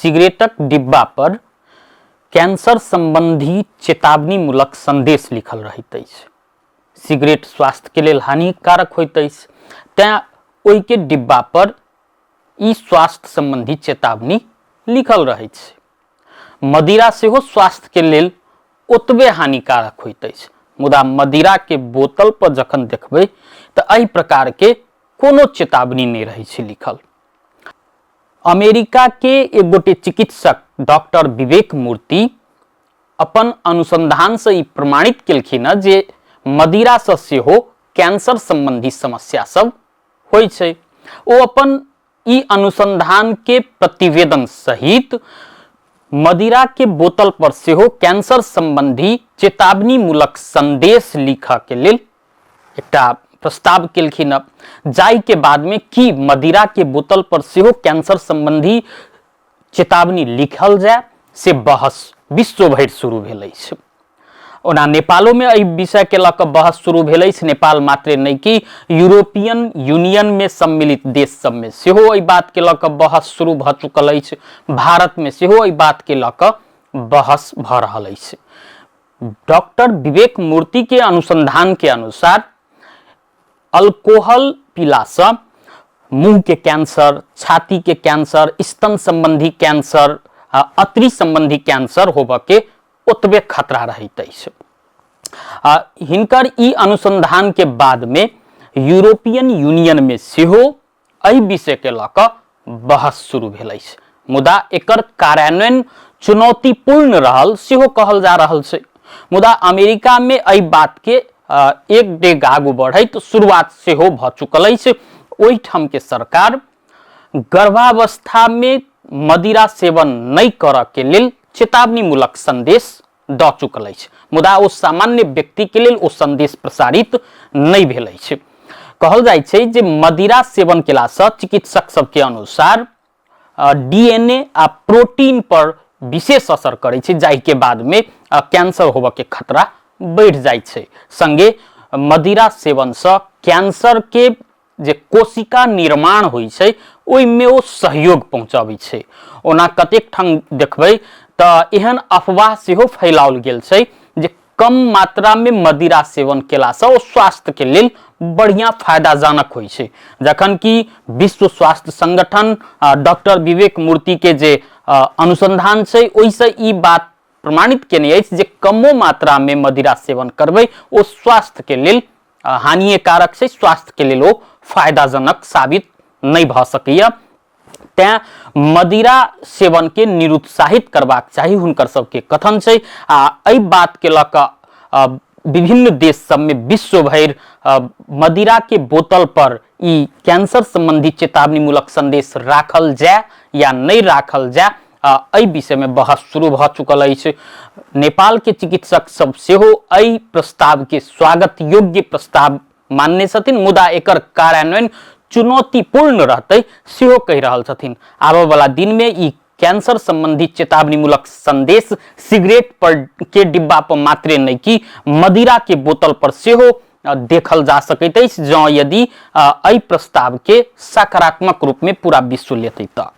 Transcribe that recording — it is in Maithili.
सिगरेटक डिब्बा पर कैंसर संबंधी चेतावनीमूलक संदेश लिखल रहैत अछि। सिगरेट स्वास्थ्यके लेल हानिकारक होइत अछि, तेँ ओहिके डिब्बा पर ई स्वास्थ्य संबंधी चेतावनी लिखल रहैत छै। मदिरा सेहो स्वास्थ्यके लेल ओतबे हानिकारक होइत अछि, मुदा मदिराके बोतल पर जखन देखबै तऽ एहि प्रकारके कोनो चेतावनी नहि रहै छै लिखल। अमेरिका के एक गोटे चिकित्सक डॉक्टर विवेक मूर्ति अपन अनुसंधान से ई प्रमाणित केलखिन हँ जे मदिरा से सेहो कैंसर संबंधी समस्या सब होइ छै। ओ अपन ई अनुसंधान के प्रतिवेदन सहित मदिरा के बोतल पर सेहो कैंसर संबंधी चेतावनीमूलक संदेश लिखऽ के लेल एकटा प्रस्ताव केलखिन हँ, जाहिके बादमे की मदिरा के बोतल पर सेहो कैंसर संबंधी चेतावनी लिखल जाय से बहस विश्व भरि शुरू भेल अछि। ओना नेपालोमे एहि विषयके लऽ कऽ बहस शुरू भेल अछि। नेपाल मात्रे नहि कि यूरोपियन यूनियनमे सम्मिलित देश सबमे सेहो एहि बातके लऽ कऽ बहस शुरू भऽ चुकल अछि। भारतमे सेहो एहि बातके लऽ कऽ बहस भऽ रहल अछि। डॉक्टर विवेक मूर्ति के अनुसंधान के अनुसार अल्कोहल पीलासँ मुंह के कैंसर, छाती के कैंसर, स्तन संबंधी कैंसर, अतरी संबंधी कैंसर होबऽ के ओतबे खतरा रहैत अछि। हिनकर ई अनुसंधान के बाद में यूरोपियन यूनियन में सेहो एहि विषय के लऽ कऽ बहस शुरू भेल अछि, मुदा एकर कार्यान्वयन चुनौतीपूर्ण रहल सेहो कहल जा रहल छै। मुदा अमेरिका में एहि बात के एक डेग आगू बढ़ैत शुरुआत सेहो भऽ चुकल अछि। ओहिठाम के सरकार गर्भावस्था में मदिरा सेवन नहि करऽ के लेल चेतावनीमूलक संदेश दऽ चुकल अछि, मुदा ओ सामान्य व्यक्ति के लेल ओ संदेश प्रसारित नहि भेल अछि। कहल जाइ छै जे मदिरा सेवन केलासँ चिकित्सक सबके अनुसार डीएनए आ प्रोटीन पर विशेष असर करै छै, जाहिके बादमे कैंसर होबऽ के खतरा बढ़ि जाइ छै। संगे मदिरा सेवनसँ कैंसर के जे कोशिका निर्माण होइ छै ओहिमे ओ सहयोग पहुँचबै छै। ओना कतेक ठाम देखबै तऽ एहन अफवाह सेहो फैलाओल गेल छै जे कम मात्रामे मदिरा सेवन केलासँ ओ स्वास्थ्यके लेल बढ़िआँ फायदाजनक होइ छै, जखन कि विश्व स्वास्थ्य संगठन डॉक्टर विवेक मूर्तिके जे अनुसंधान छै ओहिसँ ई बात प्रमाणित केने अछि जे कमो मात्रामे मदिरा सेवन करबै ओ स्वास्थ्यके लेल हानिकारक छै, स्वास्थ्यके लेल ओ फायदाजनक साबित नहि भऽ सकैए। तैँ मदिरा सेवनके निरुत्साहित करबाक चाही हुनकर सबके कथन छै। आ एहि बातके लऽ कऽ विभिन्न देश सबमे विश्व भरि मदिराके बोतल पर ई कैंसर संबंधी चेतावनीमूलक संदेश राखल जाय या नहि राखल जाय, एहि विषयमे बहस शुरू भऽ चुकल अछि। नेपालके चिकित्सक सब सेहो एहि प्रस्तावके स्वागत योग्य प्रस्ताव मानने छथिन, मुदा एकर कार्यान्वयन चुनौतीपूर्ण रहतै सेहो कहि रहल छथिन। आबऽ वाला दिनमे ई कैंसर संबंधी चेतावनीमूलक संदेश सिगरेट पर के डिब्बा पर मात्रे नहि कि मदिरा के बोतल पर सेहो देखल जा सकैत अछि, जँ यदि एहि प्रस्ताव के सकारात्मक रूप में पूरा विश्व लेतै तऽ।